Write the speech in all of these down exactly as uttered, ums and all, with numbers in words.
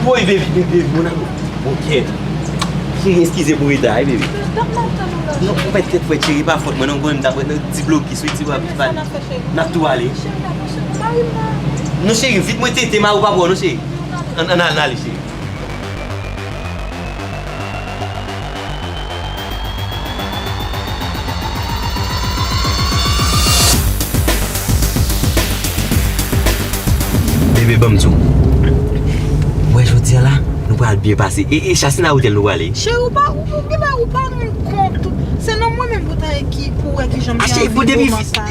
Woy, baby, baby, baby, mon amour. Mon kè. Cheri, eskize pou reta, wi, baby. Non, ou mèt tèt fwèt, cheri, pa fòt mwen, non, bon, m t ap ret nan ti blokis, wi, ti pa, pa. N ap tou ale. Non, cheri, vit mwen tete, mari w pa pran, non, cheri. Ann, ann, ann ale, cheri. Bebe, ban m di w. Wè, jodi a la, nou pral byen pase. E, e, Chasina, otèl nou prale? Cheri, ou pa, ou, ou, ou, ou pa rann kont. Se nan mwen menm pou ta ki, pou wè kijan m te anvi moman sa.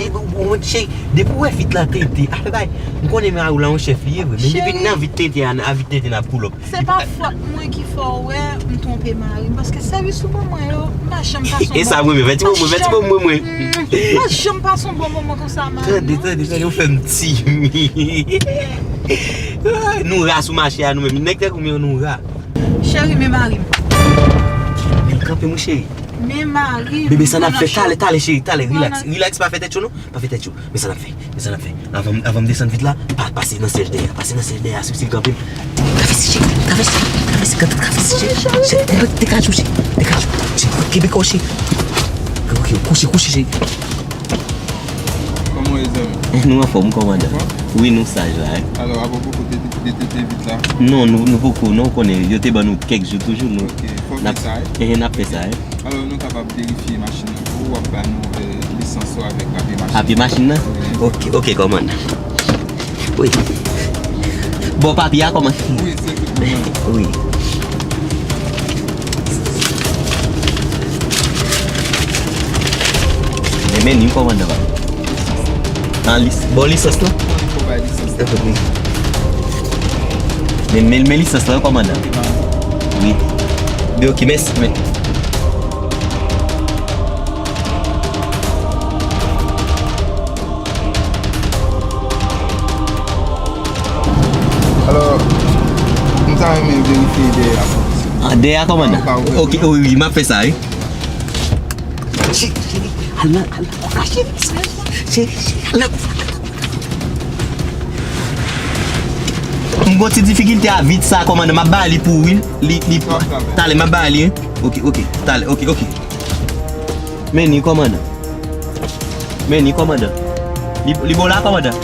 Cheri, depi w wè fit la tente, afè bay. M konnen mari w la yon chèf li ye vre, men depi nan vit tente a, nan vit tente n ap pull up. Se pa fòt mwen ki fè w wè m twonpe mari m, paske sèvis ou ban mwen yo, m pa janm pase yon bon moman. E sa mwen menm, fè ti moman, fè ti moman mwen. M pa janm pase yon bon moman konsa, mari m. Tande, tande, tande, ou fè m timid. Nou ra sou mache a nou menm. Nèg tèt ou men nou ra. Cheri, men mari m. Men kanpe, mon cheri. Men mari m. Bebe, sa n ap fè? Talè, talè, cheri, talè, relax. Relax, pa fè tèt cho, non. Pa fè tèt cho. Men sa n ap fè, men sa n ap fè. Avan, avan m desann vit la, pa, pase nan syèj dèyè a, pase nan syèj dèyè a, si w kanpe m. Travèse, cheri, travèse, travèse, travèse, cheri. Cheri, dekache w, cheri, dekache w, cheri, kenbe kò w, cheri. Ok, kouche, kouche, cheri. Kòman w ye, zanmi? Nou anfòm, kòmandan. Anfòm? Wi, nou saj la, wi. Alò, apwopo kote de, de, de, de vit la? Non, nou, nou poko, non, ou konnen, yo te ban nou kèk jou toujou, nou. Ok, fòk fè sa, wi. Ehe, n ap fè sa, wi. Alò, nou kapab verifye machin nan pou ou, w ap ba nou, eh, lisans ou avèk papye machin. Papye machin nan? Wi. Ok, ok, kòmandan. Wi. Bon, papye a kòmandan. Wi, se tout kòmandan. Wi. Men, men li kòmandan. An lis-, bon, lisans lan? Wi, fò bay lisans lan. Wi. Men, men, men lisans lan, kòmandan. Wi. Bi, ok, mèsi, men. Alò, m ta renmen verifye dèyè a pou ou. Ah, dèyè a, kòmandan? Ok, wi, wi, m ap fè sa, wi. Cheri, cheri, al nan, al nan kouka, cheri. Cheri, cheri, al nan kouka. M gon ti difikilte a vit sa, kòmandan. M ap ba li pou ou, wi. Li, li, talè, m ap ba li, wi. Ok, ok, talè, ok, ok. Men ni kòmandan. Men ni kòmandan. Li, li bò la, kòmandan.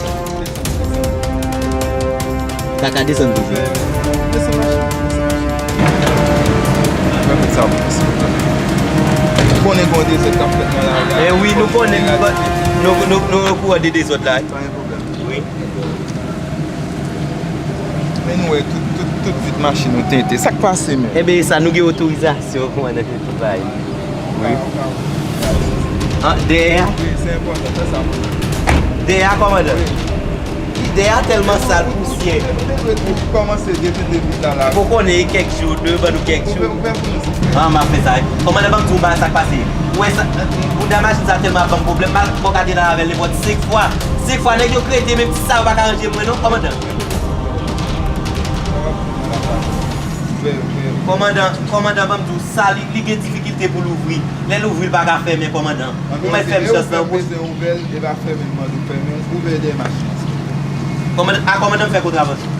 Kaka desann toujou. Mwen fè sa pou mwen, silvouplè. Ou konnen gen yon dezòd k ap fèt nan lari a. Eh wi, nou konnen, nou, nou, nou okouran de dezòd la. Pa gen pwoblèm. Wi. Men nou wè tout, tout, tout vit machin nou tente. Sa k pase menm? Enben, sa nou gen otorizasyon, kòmandan, fè tout bagay. Wi. Ah, dèyè a? Wi, se enpòtan, fè sa pou mwen. Dèyè a, kòmandan? Wi. Dèyè a tèlman sal, pousyè. Ou te dwe tou kòmanse detente vit la, la. Ou konnen kèk jou, de, ban nou kèk jou. Ou fè, ou fè pou nou. Ah, m ap fè sa, wi. Kòmandan, ban m di w bagay sa k pase. Ou wè sa, bouda machin sa tèlman ap ban m pwoblèm, m al bò gade la avè l nenpòt senk fwa. Senk fwa, nèg yo krete, menm ti sa yo pa ka ranje mwen non, kòmandan. Kòmandan, kòmandan, ban m di w, sa li, li gen difikilte pou l ouvri. Lè l ouvri, l pa ka fèmen, kòmandan. Ou mèt fè m chans lan. Ou bezwen ouvè l, e pa fèmen l mande w fèmen l, ouvè dèyè machin nan, silvouplè. Kòmandan, a kòmandan m fè kontravansyon.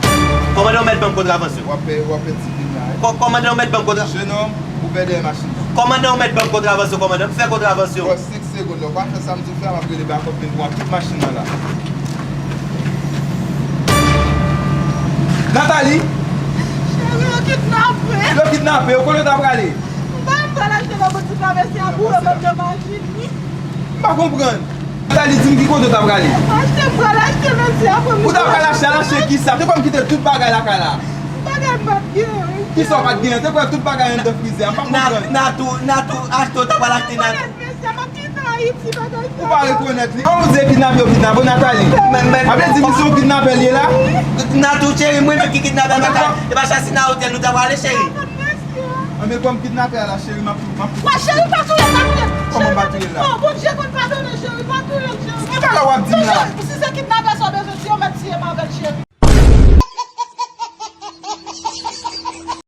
Kòmandan, ou mèt ban m kontravansyon. W ap pè, w ap pè ti plim la, wi. Kò-, kòmandan, ou mèt ban m kontra-, Jenòm, ouvè dèyè machin nan. Kòmandan, ou mèt ban m kontravansyon, kòmandan. M fè kontravansyon. Bon, senk segonn, lè w pa fè sa m di w fè a, m ap rele bakòp vin pran tout machin nan la. Nathalie! Cheri, yo kidnape. Yo kidnape, yo kote w ta prale? M pa, m pral achte nan boutik la, mesye a boule m anndan machin li. M pa konprann. Nathalie, di m ki kote w ta prale? Achte, m pral achte, mesye, apre m... Ou ta pral achte, al achte kisa? Te kwè m kite tout bagay lakay la. Bagay m pa t genyen. Kisa w pa t genyen? Te kwè tout bagay anndan frizè a. M pa konprann. Natou, Natou, achte, w ta pral achte Natou. Mesye, m ap kite Ayiti, bagay sa. Ou pa rekonèt li. An, ou di e kidnapè yo kidnape w, Nathalie? Sa vle di misye yon kidnapè li ye la? Natou, cheri, mwen menm ki kidnapè, e pa, e pa Chasina Hotel nou ta prale, cheri. Anben, ban m kidnapè a la, cheri, m ap, m ap... Wa, cheri, pa touye l, pa touye l. Kòman pa touye l la? Non, Bondye konn padone, cheri, pa touye l, cheri. Ki bagay w ap di m la? Si se kidnapè sa w bezwen tiye, w mèt tiye m avè l, cheri.